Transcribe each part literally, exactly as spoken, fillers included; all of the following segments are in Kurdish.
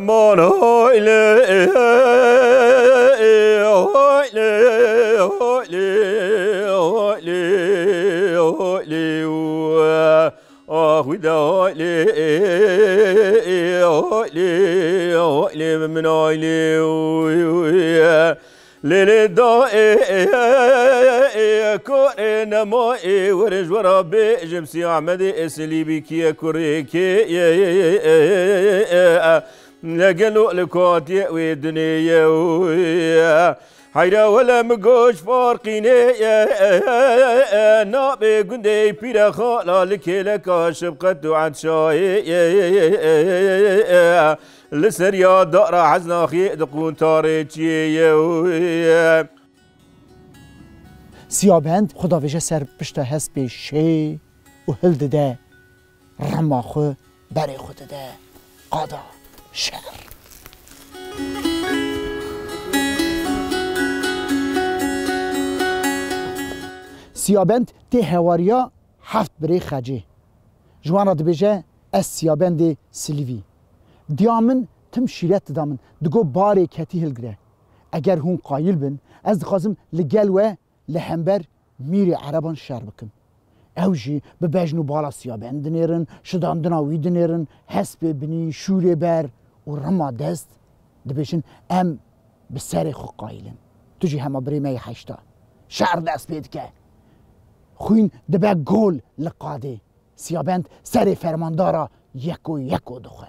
Aman hoylê, hoylê, hoylê, hoylê, hoylê, ah, wî de hoylê, hoylê, hoylê, min hoylê, lê, lê, da, ê, ê, ê, ê, ko, ê, nema, ê, werin ji we re bêjim, Sî Ehmedê, ê, Silîbî kî ye, kurê kê ye, ê, ê, ê, ê, ne gelo li katiyê wê dinê ye, û, ê, heyra wele min goş farqînê ye, ê, ê, ê, nabê gundê pîre xala li kêleka şibqet û etşayê ye, ê, ê, ê, ê, ê, ê, Li ser ya dara heznaxiyê di quntarê çiyê ye û ye. Siyabend xwe davêje ser pişta hespê şê û hildide rema xwe berê xwe dide qada şer. Siyabend tê hewariya heft birê Xecê. Ji wan re dibêje, ez Siyabendê Silîvî. Diya min tim şîret dida min. Digo barê ketî hilgire. Eger hûn qayîl bin, ez dixwazim li gel we li hember Mîrê Ereban şer bikim. Ew jî bi bejn û bala Siyabend dinêrin, şidandina wî dinêrin, hespê binî, şûrê ber û rima dest dibêjin, em bi serê xwe qayîl in. Tu jî hema birê me yê heşta. Şer dest pê dike. Xwîn dibe gol li qadê. Siyabend serê fermandara yeko yeko dixwe.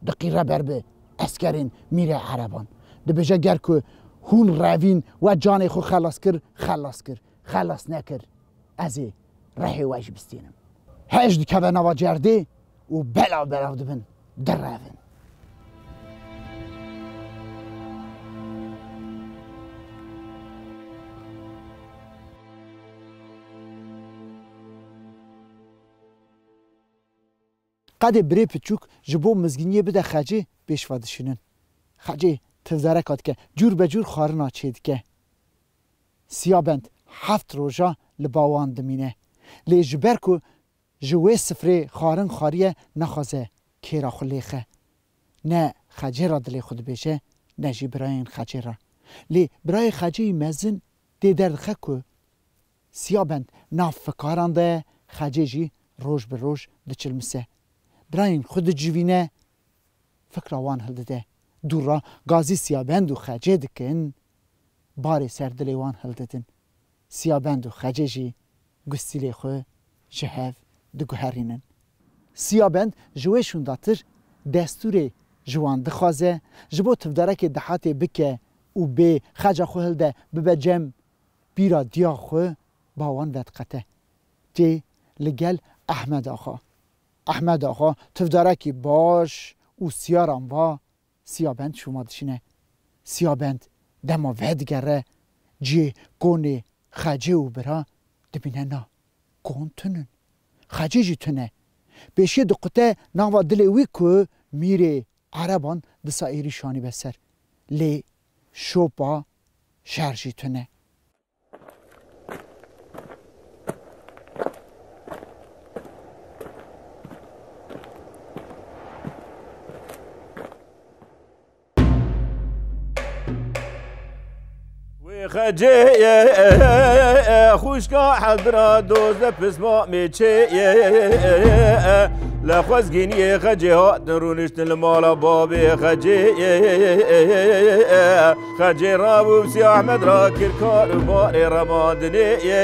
Diqîre ber bi eskerên Mîrê Ereban. Dibêje, ger ku hûn revîn we canê xwe xelas kir, xelas kir. Xelas nekir, ez ê rehê we jî bistînim. Hej dikeve nava cerdê û belav belav dibin, direvin. Qedê birê piçûk ji bo mizgîniyê bide Xecê, pêş ve dişînin. Xecê tivdareka dike, cûr be cûr xwarina çêdike. Siyabend heft roja li ba wan dimîne. Lê ji ber ku ji wê sifrê xwarin xwariye, naxwaze kêra xwe lêxe. Ne Xecê re dilê xwe dibêje, ne jî birayên Xecê re. Lê birayê Xecê yî mezin tê derdixe ku Siyabend nav fikaran de ye, Xecê jî roj bi roj diçilmise. Birayên xwe dicivîne, fikra wan hildide. Dû re gazî Siyabend û Xecê dikin, barê ser dilê wan hildidin. Siyabend û Xecê jî gustîlê xwe ji hev diguherînin. Siyabend ji wê şûndatir destûrê ji wan dixwaze, ji bo tivdarekê dihatê bike û bê, Xeca xwe hilde, bibe cem pîra diya xwe, ba wan vediqete. Tê li gel Ehmed Axa. Ehmed Axa tivdarekî baş û siyaran va, Siyabend şûma dişîne. Siyabend dema vedigere cihê konê Xecê û bira, dibîne na, kon tunin. Xecê jî tune. Pêşiyê diqute nava dilê wî ku Mîrê Ereban disa êrîş anîbe ser. Lê şopa şer jî tune. Wê Xecê ye, xwişka Hedra doze pismamê çê ye. Li Xwezgîniyê Xecê hatin rûniştin li mala babê Xecê ye. Xecê rabû Sî Ehmed ra kir kar û barê remandinê ye.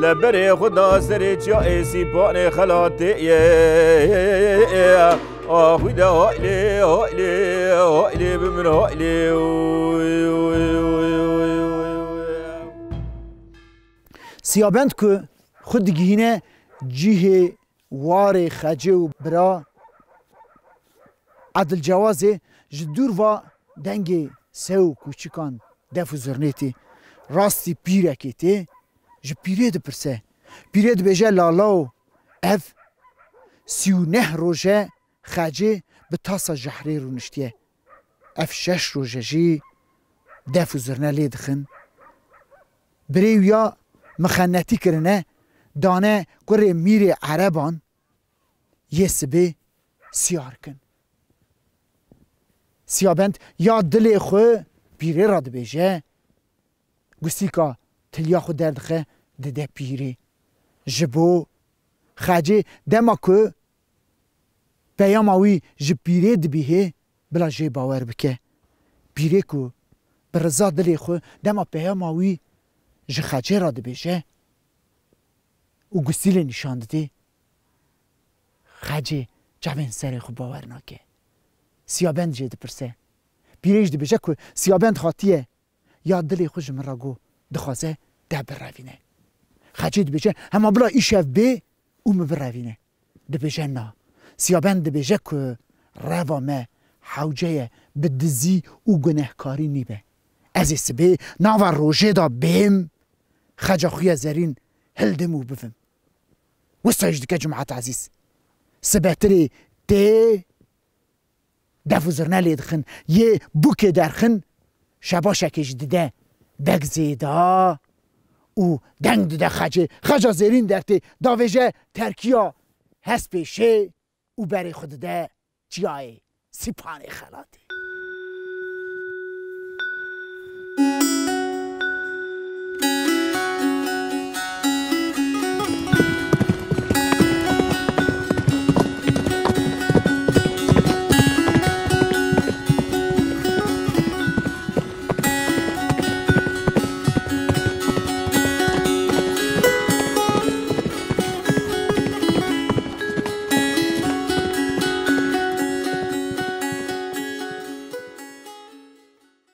Li berê xwe da serê çiya ê Sîpanê xelatê ye. Axwî de haylê, haylê, haylê bi min haylê. Siyabend ku xwe digihîne cihê warê Xecê û bira Edil Cewazê, ji dûr va dengê sew û kûçikan def û zurnê tê. Rastî pîrekê tê, ji pîrê dipirse. Pîrê dibêje, Lalo, ev sî û neh roj e Xecê bi tasa jehrê rûniştiye. Ev şeş roj e jî def û zurne lê dixin. Birê wî ya mixenetî kirine, dane kurê mîrê ereban yê sibê siyar kin. Siyabend ya dilê xwe pîrê re dibêje, gusîka tiliya xwe derdixe, dide pîrê. Ji bo Xecê dema ku peyama wî ji pîrê dibîhê, bila jê bawer bike. Pîrê ku bi riza dilê xwe dema peyama wî ji Xecê re dibêje û gusîlê nîşan didê, Xecê çavên serê xwe bawer nake. Siyabend jê dipirse. Pîrê jî dibêje ku Siyabend hatiye, ya dilê xwe ji min re got, dixwaze te birevîne. Xecê dibêje, hema bila îşev bê û min birevîne. Dibêje na. Siyabend dibêje ku reva me hewce ye, bi dizî û gunehkarî nîbe. Ez ê sibê nava rojê de bêm, xeca xwe ya zerîn hildim û bivim. Wisa jî dike cemaet ezîz. Sibetirê tê, def û zirne lê dixin, yê bûkê derxin, şebaşekê jî dide beg zêda û deng dide Xecê. Xeca zêrîn dertê, davêje terkiya hespê şê û berê xwe dide çiyayê Sîpanê Xelatê.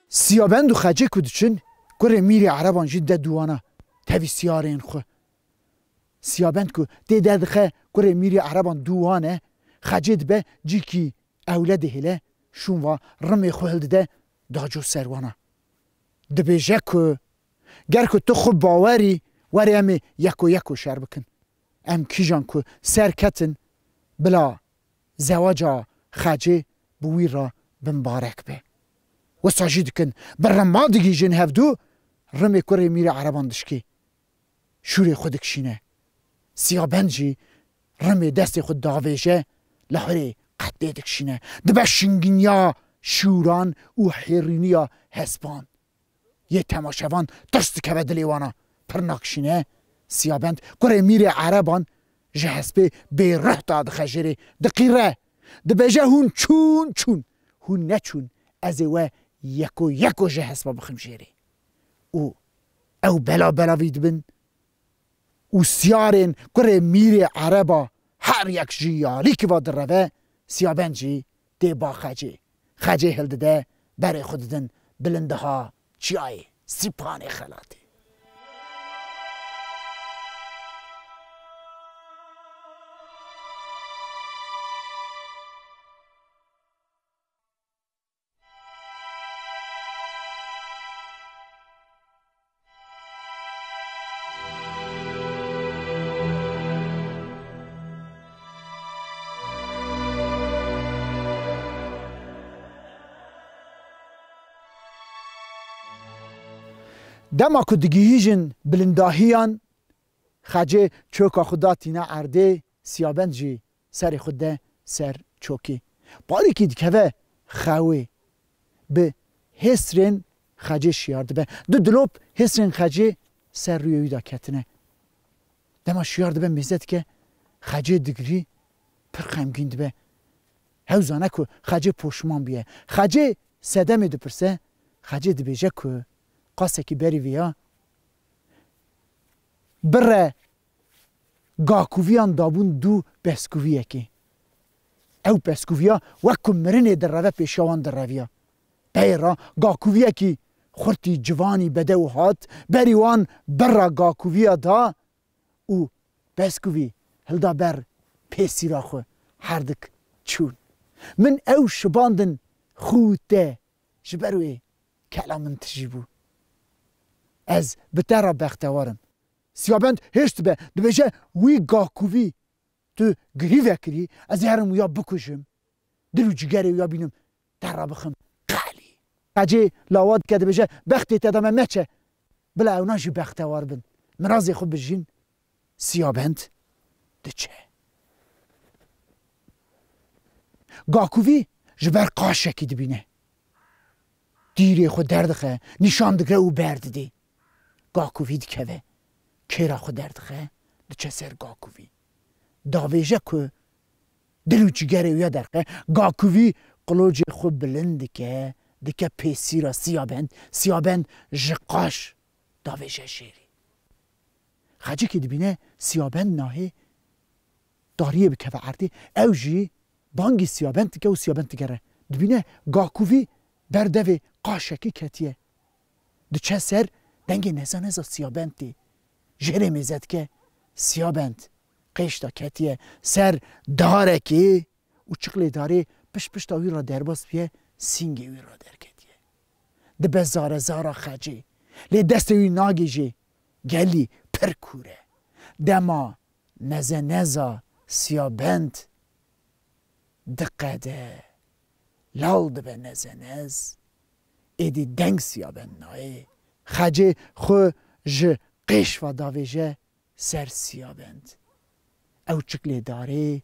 Siyabend û Xecê ku diçin, kurê Mîrê Ereban jî dide dû wana tevî siyarên xwe. Siyabend ku tê derdixe kurê Mîrê Ereban dû wan e, Xecê dibe cîkî ewle dihêle, şûn va rimê xwe hildide daco ser wana. Dibêje ku ger ku tu xwe bawerî, were em ê yeko yeko şer bikin. Em kîjan ku ser ketin bila zewaca Xecê bi wî re bimbarek be. Wisa jî dikin, bi rima digihîjin hevdû, rimê kurê Mîrê Ereban dişkê. Şûrê xwe dikişîne. Siyabend jî rimê destê xwe davêje, lahirê qetê dikişîne. Dibe şinginiya şûran û hêrîniya hespan. Yê temaşevan tirs dikeve dilê wana. Pir nakişîne, Siyabend, kurê Mîrê Ereban ji hespê bêrih dadixe jêrê, diqîre. Dibêje, hûn çûn, çûn. Hûn neçûn, ez ê we yeko yeko ji hespa bixim jêrê. Û ew bela belavî dibin û siyarên kurê Mîrê Ereba her yek ji yalîkî ve direve, Siyabend jî tê ba Xecê. Xecê hildide, berê xwe didin bilindiha çiyayê Sîpanê Xelatê. Dema ku digihîjin bilindahiyan, Xecê çoka xwe datîne erdê, Siyabend jî serê xwe de ser çokê. Parîkî dikeve xewê. Bi hêsrên Xecê şiyar dibe. Du dilop hêsrên Xecê ser rûyê wî de ketine. Dema şiyar dibe mêze dike, Xecê digirî, pir xemgîn dibe. Hew zane ku Xecê poşman bûye. Xecê sedemê dipirse, Xecê dibêje ku qasekî berî vêya bire gakuviyan dabûn dû peskuviyekê. Ew peskuviya wek ku mirinê direve pêşiya wan direviya. Peyê re gakuviyekî xurtî civanî bedew hat, berî wan bira gakuviya da û peskuvî hilda ber pêsîra xwe, herdik çûn. Min ew şibandin xû te, ji ber wê kela min tijî bû. Ez bi te re bextewar im. Siyabend hêş dibe, dibêje, wî gakuvî tu girî vekirî, ez ê herim wiya bikujim. Dil û cîgerê wiya bînim, te re bixim qelî. Xecê lawa dike, dibêje, bextê te da me, meçe. Bila ewna jî bextewar bin. Mirazê xwe bijîn. Siyabend diçe. Gakuvî ji ber qaşekî dibîne. tîrê xwe derdixe, nîşan digre û berdidê. Gakûvî dikeve, kêra xwe derdixe, diçe ser Gakûvî. Davêje ku dil û cîgerê wî ya derxe, Gakûvî qilocê xwe bilind dike, dike pêsîra Siyabend, Siyabend ji qaş davêje jêrî. Xecikî dibîne Siyabend nahê dariyê bikeve erdê, ew jî bangî Siyabend dike û Siyabend digere. Dibîne Gakûvî ber devê qaşekî ketiye. Diçe ser, dengê neza neza Siyabend tê. Jêrê mêze dike, Siyabend qêşta ketiye ser darekê û çiqlê darê pişt pişta wî re derbas bûye, sîngê wî re derketiye. Dibe zare zara Xecê. Lê destê wî nagihîje, gelî pir kûr e. Dema neze neza Siyabend diqede, lal dibe neze nez, êdî deng Siyabend nayê. Xecê xwe ji qêş ve davêje ser Siyabend. Ew çiklê darê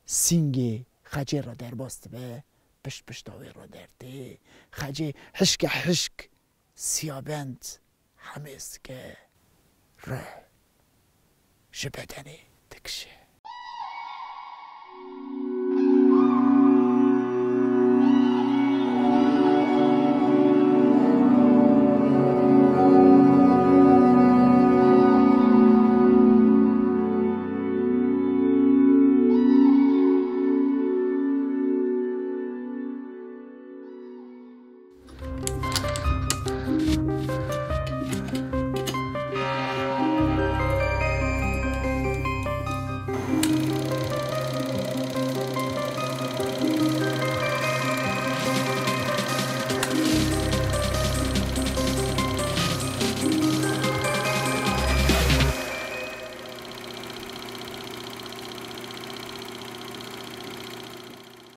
sîngê Xecê re derbas dibe, pişt pişta wê re dertê. Xecê hişke hişk Siyabend hemêz dike, rih ji bedenê dikişe.